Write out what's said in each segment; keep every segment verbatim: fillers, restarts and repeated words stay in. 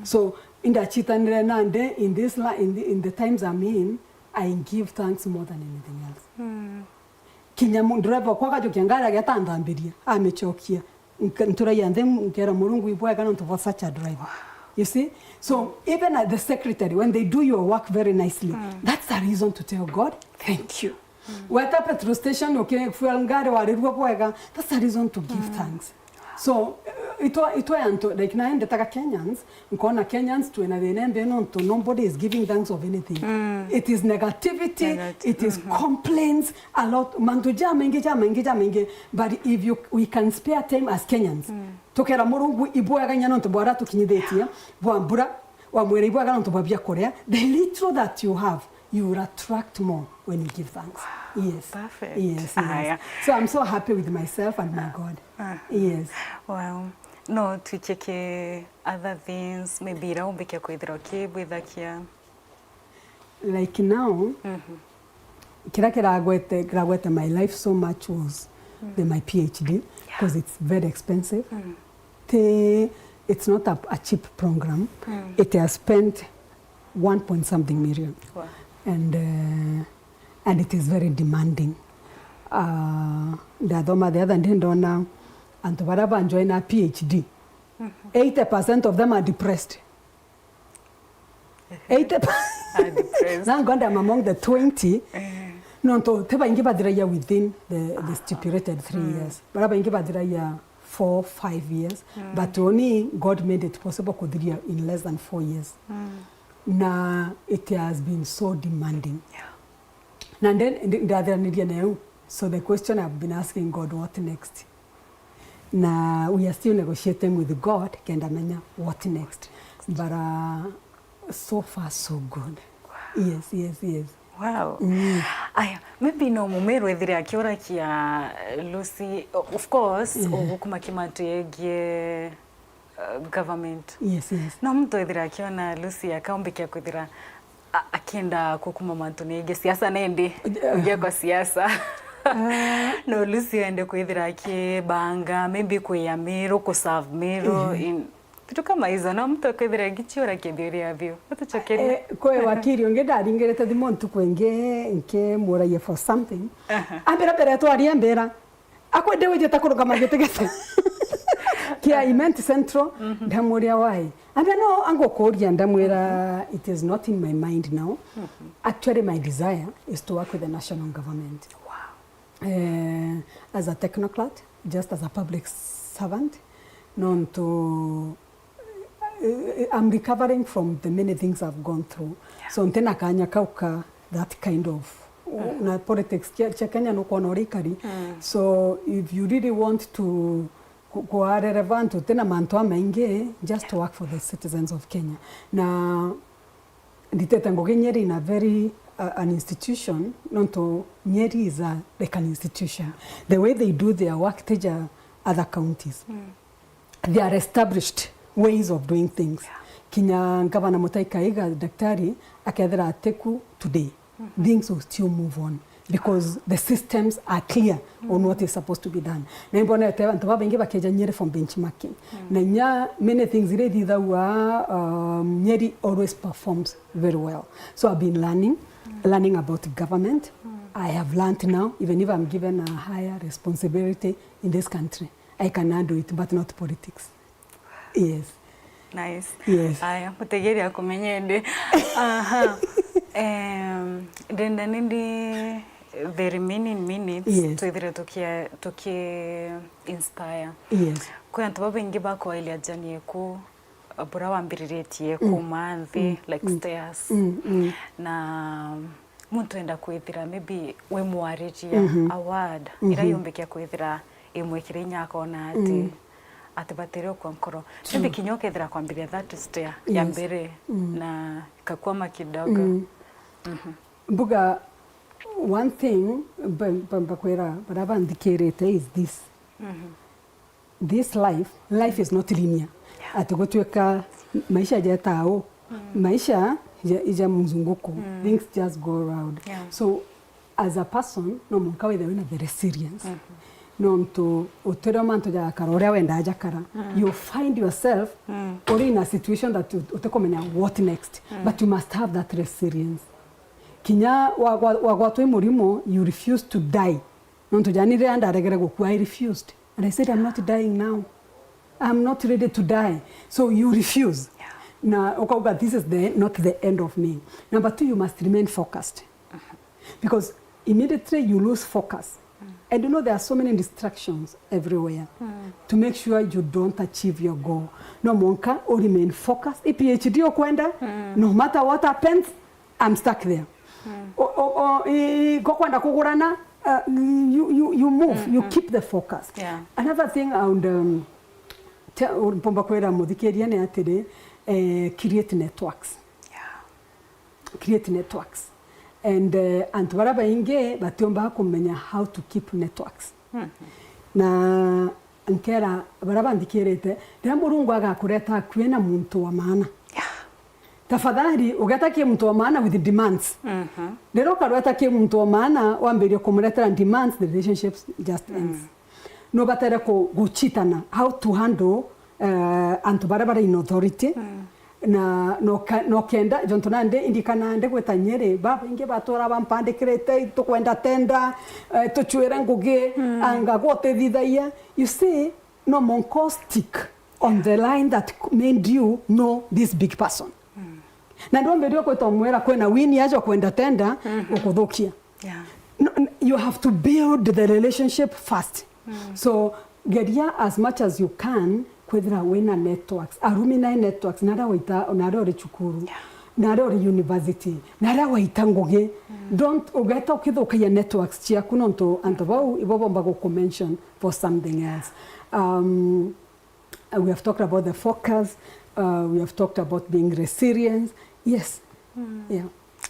So, indachitanire nande in this li-, in the, in the times I'm in, I give thanks more than anything else. Kinya mu-, driver kwa kajukia ngari agetanthambiria, amichokia. Nk-, nturagia nthi, nkera Murungu ibwega nontu bwa such a driver. You see? So, even at the secretary, when they do your work very nicely, that's a reason to tell God, "Thank you." Weta petrol station, ukifuel ngari, warirua bwega, that's a reason to give thanks. So, eh, itwa, itwa antu, like, na ndetaga Kenyans, nkona Kenyans twina thina mbi nontu nobody is giving thanks of anything. It is negativity, Negati-, it is complaints, a lot, mantu jamaingi, jamaingi, jamaingi. But if you, we can spare time as Kenyans, tukera Murungu ibwega inya nontu bwa uria atukinyithitie, bwa mbura, wamwira ibwega nontu bwa biakuria, the little that you have, you will attract more when you give thanks. Yes. Perfect. Yes, yes. Aya. So I'm so happy with myself and my God. Yes. Wow. No, tucheke other things, maybe ira umbikia kwithira ukibwithakia. Like now, kiria kiragwete, kiragwete my life so much was the, my PhD, 'cause it's very expensive. Ti, it's not a, a cheap program. It has spent one point something million. Wow. And, uh, and it is very demanding. Uh, ndathoma the other day, ndona antu baria banjoina PhD, eighty percent of them are depressed. Eighty. Are depressed. Thank God I'm among the twenty. Nontu ti baingi bathiragia within the, the stipulated three years. Baria baingi bathiragia four, five years. But only God made it possible kuthiria in less than four years. Na it has been so demanding. Yeah. Na then, ndi-, ndathiraniria na eu. So the question I've been asking God, "What next?" Na we are still negotiating with God, kenda menya what next. But, uh, so far so good. Yes, yes, yes. Wow. Aya, maybe no mumiru ethire akiurakia Lucy, of course, ugukuma kimantu yegie, uh, government. Yes, yes. No muntu ethire akiona Lucy akaumbikia kwithira a-, akienda kukuma mantu negie siasa nendi, ugia kwa siasa. No Lucy ende kwithira akibanga, maybe kuya Miru, kuserve Miru, in, vitu kama hizo. No mtu akwithira agichiura kithiuria biu. Utuchokerie. Eh, kwi wakiri ungi ndaringirite thimu ntuku ingi nkimuragia for something. Ambira mbere twaria mbira. Akwende wijite kurugama giti giti kia Imenti Central, ndamuria why. Ambia no angukuria, ndamwira it is not in my mind now. Actually, my desire is to work with the national government. Wow. Eh, as a technocrat, just as a public servant, nontu eh, I'm recovering from the many things I've gone through. Yeah. So ntina kanya kau ka that kind of, na politics cia, cia Kenya nukwona uria ikari. So if you really want to ku-, kuwa relevant, utina mantu amaingi, just work for the citizens of Kenya. Na nditete ngugi Nyeri in a very, uh, an institution, nontu Nyeri is a, like an institution. The way they do their work, tija other counties. They are established ways of doing things. Yeah. Kinya Ngavana Mutahi Kahiga, daktari, akethira atiku today, things will still move on because the systems are clear on what is supposed to be done. Na imbonete antu babaingi bakeja Nyeri for benchmarking. Na inya many things iria ithithagua, um, Nyeri always performs very well. So I've been learning, learning about government. I have learned now, even if I'm given a higher responsibility in this country, I can handle it, but not politics. Yes. Nice. Yes. Aya, mutegeri akumenya indi. Aha. Em, ndenda nindi the remaining minutes, yes, twithire tuki, tuki inspire. Yes. Kwi antu babaingi bakwailia jani eku, bura wambiriritie kuma nthi, like stairs. Na muntu enda kwithira maybe wi mwariria a word ira yumbikia kwithira imwikire inya akona ati ati batire ukwa nkoro. Maybe kinya ukethira kwambiria that stair ya mbere na ikakwama kidogo. Mbuga, one thing mba-, mba-, mbakwira baria banthikirite is this. This life, life is not linear. Yeah. Ati gutuika maisha jeta uu, maisha ija, ija mzunguko. Things just go around. Yeah. So, as a person, no mwanka withirwe wina the resilience. Nontu utirio mantu jagakara uria wendaa jakara, you find yourself uri in a situation that ut-, utikumenya what next. But you must have that resilience. Kinya wagwa-, wagwatwa i murimo, you refuse to die. Nontu jani riria ndaregere gukua, I refused. And I said, "I'm not dying now. I'm not ready to die." So you refuse. Na ukauga, "This is the, not the end of me." Number two, you must remain focused. Because immediately you lose focus. And you know there are so many distractions everywhere to make sure you don't achieve your goal. No mwanka u remain focused. I PhD ukwenda, no matter what happens, I'm stuck there. O, o, o, i, ngokwenda kugurana, uh, you, you, you move, you keep the focus. Yeah. Another thing I would, um, te-, mpomba kwira muthikiria ni atiri, eh, create networks. Yeah. Create networks. And, eh, antu baria baingi batiumbaga kumenya how to keep networks. Na nkera baria banthikirite, riria Murungu agakureta akui na muntu wa maana, yeah, tafadhali ugeta ki muntu wa maana with demands. Riria ukarweta ki muntu wa maana, wambirie kumuretera demands, the relationship just ends. Nubatere ku-, guchitana how to handle, eh, antu baria bari in authority. Na noka-, nokenda, jontu nandi indikana ndi gwita Nyeri, babaingi batura bampandikirite, "Tukwenda tenda, eh, tuchwire ngugi, anga gutithithagia." You see, no mwanka stick on the line that made you know this big person. Na ndwambirie kwita umwira kwina wini aja kwenda tenda, ukuthukia. Yeah. No, n-, you have to build the relationship first. So, geria as much as you can kwithira wina networks, alumni networks, naria waita, naria uri cukuru, yeah, naria uri university, naria waita ngugi. Don't ugeta ukithukagia networks ciaku, nontu antu bau ibo bomba gukumention for something else. Um, Uh, we have talked about the focus, uh, we have talked about being resilient. Yes. Yeah.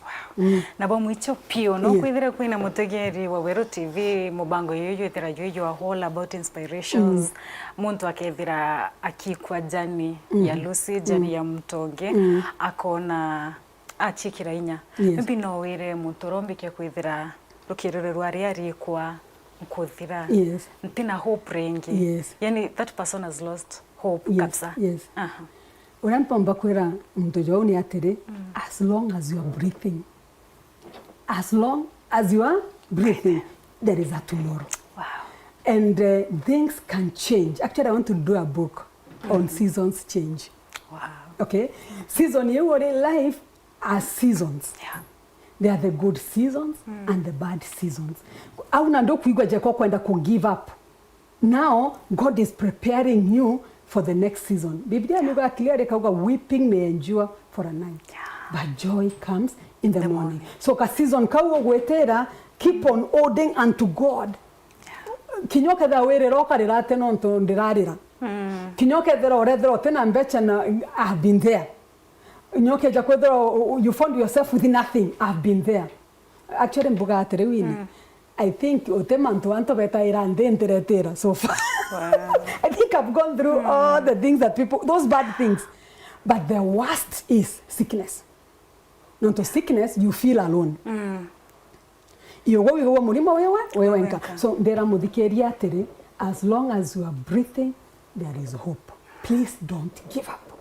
Wow. Na bwa mwicho piu, no kwithira kwina mutegeri wa Weru T V, mubango yuyu ithira yuyu are all about inspirations. Muntu akethira akikwa journey ya Lucy, journey ya muntu ungi, akona achikira inya. Yes. Maybe no wire muntu urombikia kwithira rukiriro rwa ria rikwa nkuthira. Yes. Ntina hope ringi. Yes. Yani, that person has lost hope kabisa. Yes. Aha. Uria mpomba kwira muntu jau ni atiri, as long as you are breathing, as long as you are breathing, there is a tomorrow. Wow. And, uh, things can change. Actually, I want to do a book on seasons change. Wow. Okay? Season iu uri life are seasons. Yeah. There are the good seasons and the bad seasons. Au na ndukwigua jeko kwenda ku give up. Now, God is preparing you for the next season. Biblia niuga clearly, kauga, "Weeping may endure for a night, but joy comes in the morning." So, ka season kau ugwitira, keep on holding unto God. Kinya ukethira wirira ukarira ati nontu ndirarira. Kinya ukethira urethira utina mbeca na, I've been there. Nyokeja kwithirwa u-, u-, you found yourself with nothing. I've been there. Actually, mbuga atiri, Winnie, I think uti mantu antu betaira nthi ntiretira so far. Wow. I think I've gone through all the things that people, those bad things. But the worst is sickness. Nontu sickness, you feel alone. Iwe wigagua murimo wiwe, wi wenka. Wenka. So, ndira muthikiria atiri, as long as you are breathing, there is hope. Please don't give up.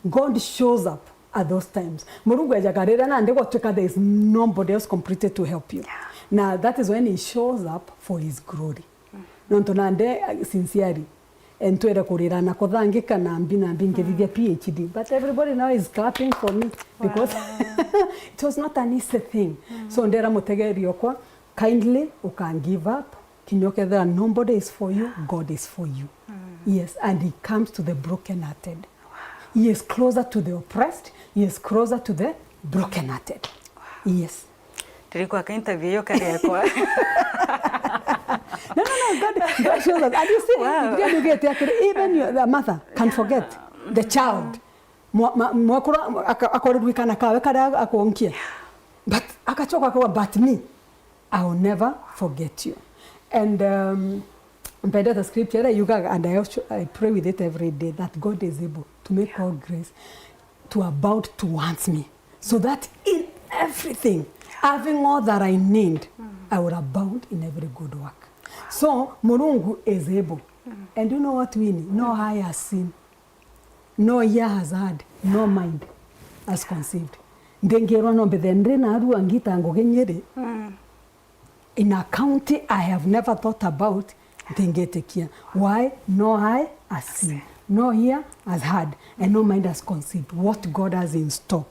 God shows up at those times. Murungu ejaga riria nandi gwatuika there is nobody else completely to help you. Yeah. Na that is when he shows up for his glory. Nontu nandi, uh, sincerely, ntwire kurira na kuthangika na mbi na mbi ngithithia PhD. But everybody now is clapping for me because it was not an easy thing. So ndera mutegeri okwa, kindly, you can give up. Kinya ukethira nobody is for you, God is for you. Yes, and he comes to the broken hearted. He is closer to the oppressed. He is closer to the broken hearted. Yes. Ndirikwaka interview iyo kari yakwa. No, no, no, God, God shows us. And you see, wow, Biblia nigete atiri, even your, the mother can forget the child. Mwa-, ma-, mwekuru aka-, akoririkana kawe karia akwonkia. But akachoka kwa, "But me, I will never forget you." And, um, mpendete scripture iria yugaga, and I also, I pray with it every day, that God is able to make all grace to abound towards me, so that in everything, having all that I need, I will abound in every good work. So, Murungu is able. And you know what, Winnie? No eye has seen, no ear has heard, no mind has conceived. Ndingirwa no mbithe ndi narua ngita ngugi Nyeri, in a county I have never thought about, ndingitikia. Why? No eye has seen, no ear has heard, and no mind has conceived what God has in store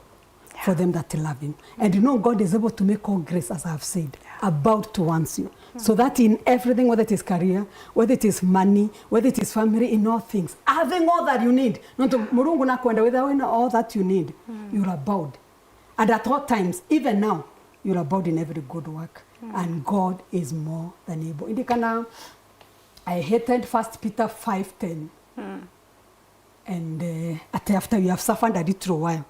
for them that love him. And you know, God is able to make all grace, as I have said, abound towards you. So that in everything, whether it is career, whether it is money, whether it is family, in all things, having all that you need. Nontu Murungu nakwenda withawe wina all that you need, you'll abound. And at all times, even now, you'll abound in every good work. And God is more than able. Indikana, I hated First Peter five ten. And uh, at after you have suffered a little while.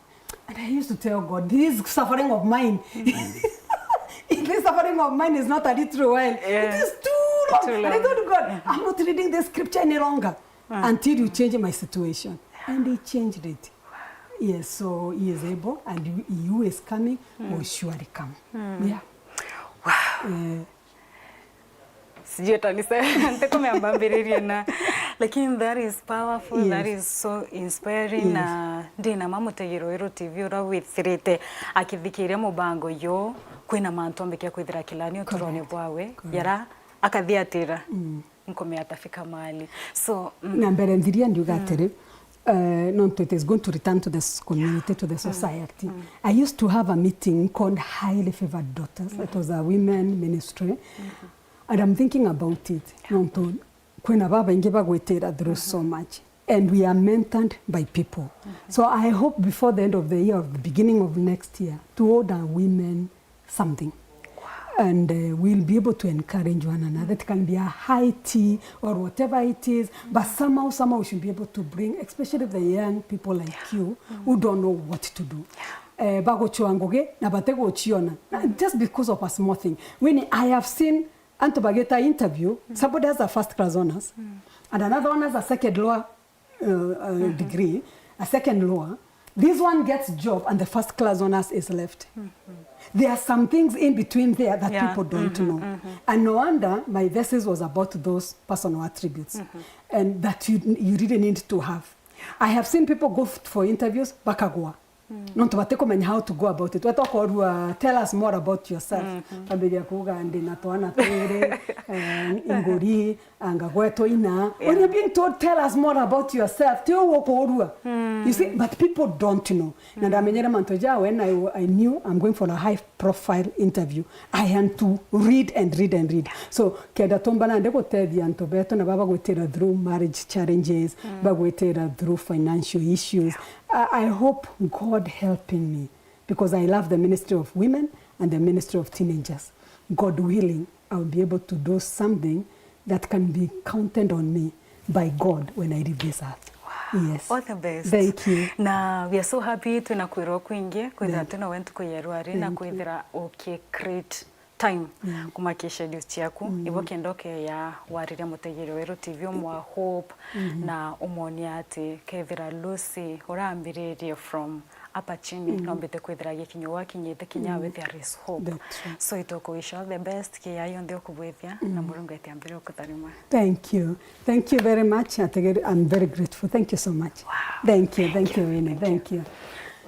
And I used to tell God, this suffering of mine, this suffering of mine is not a little while. It is too long. Too long. And I told God, I'm not reading this scripture any longer until you change my situation. And he changed it. Yes, so he is able, and he, he who is coming will surely come. Yeah. Wow. Uh, Sijui hata nise- ntikumea mbambiririe na, lakini that is powerful, that is so inspiring. Na ndina ma Mutegiro Weru T V uria withirite akithikiria mubango uyu, kwina mantu ombikia kwithira kilani uturone bwawe yara akathiatira. Nkumea atafika mahali. So, mm. Na mbere nthiria ndiuga atiri, uh, nontu it is going to return to the s- community, to the society. I used to have a meeting called Highly Favored Daughters. It was a women ministry. And I'm thinking about it. Nontu kwina babaingi bagwitira through so much. And we are mentored by people. So I hope before the end of the year or the beginning of next year to order women something. And uh, we'll be able to encourage one another. It can be a high tea or whatever it is, but somehow, somehow we should be able to bring, especially the young people like you who don't know what to do. Eh, baguchwa ngugi na batiguchiona. Na just because of a small thing. When I have seen antu bagita interview, somebody has a first class honours and another one has a second lower uh, uh, degree, a second lower, this one gets job and the first class honours is left. There are some things in between there that people don't know. And no wonder my thesis was about those personal attributes and that you, you really need to have. I have seen people go f- for interviews, bakagwa. Nontu batikumenya how to go about it. Weta ukorua, tell us more about yourself. Kwambiria kuuga, ndina twana twiri, eh, inguri, anga gwetwa ina. When you're being told, tell us more about yourself, ti uu ukurua. You see, but people don't know. Na ndamenyere mantu ja when I, I knew I'm going for a high profile interview, I had to read and read and read. So, kenda tumbana ndi gutethia antu betu na baba gwitira through marriage challenges, bagwitira through financial issues. I, I hope God helping me because I love the ministry of women and the ministry of teenagers. God willing, I'll be able to do something that can be counted on me by God when I leave this earth. Wow. Yes. All the best. Thank you. Na we are so happy twina kwirwa kwingi kwithira twina we ntuku ya rwari na kwithira uki create time kumakia schedule ciaku ibo kenda ukeya wariria Mutegiro Weru T V umwa hope na umonia ati kethira Lucy urambiririe from hapa chini, no mbite kwithira gikinya wakinyite kinya we there is hope. That's true. So ituku wish all the best kia yonthe ukubwithia na Murungu eti ambire ukutharima. Thank you. Thank you very much. Ategeri, I'm very grateful. Thank you so much. Wow. Thank you. Thank you, Winnie. Thank you.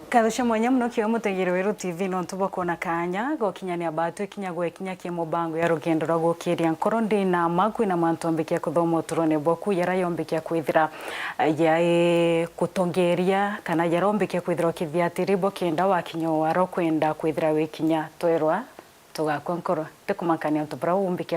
Nkatho cia mwanya muno kiwe Mutegiro Weru T V nontu bwa kwona kanya gokinyania batu ikinya gwekinya ki mubango ya rugendo rwa gukiria nkoro. Ndi na ma kwina mantu ombikia kuthoma uturone bwaku yara yombikia kwithira, eh, yai kutongeria kana yara ombikia kwithira ukithia atiri bo kenda wakinya waro kwenda kwithira wikinya twerwa tugakua nkoro. Tikumakania antu bara umbikia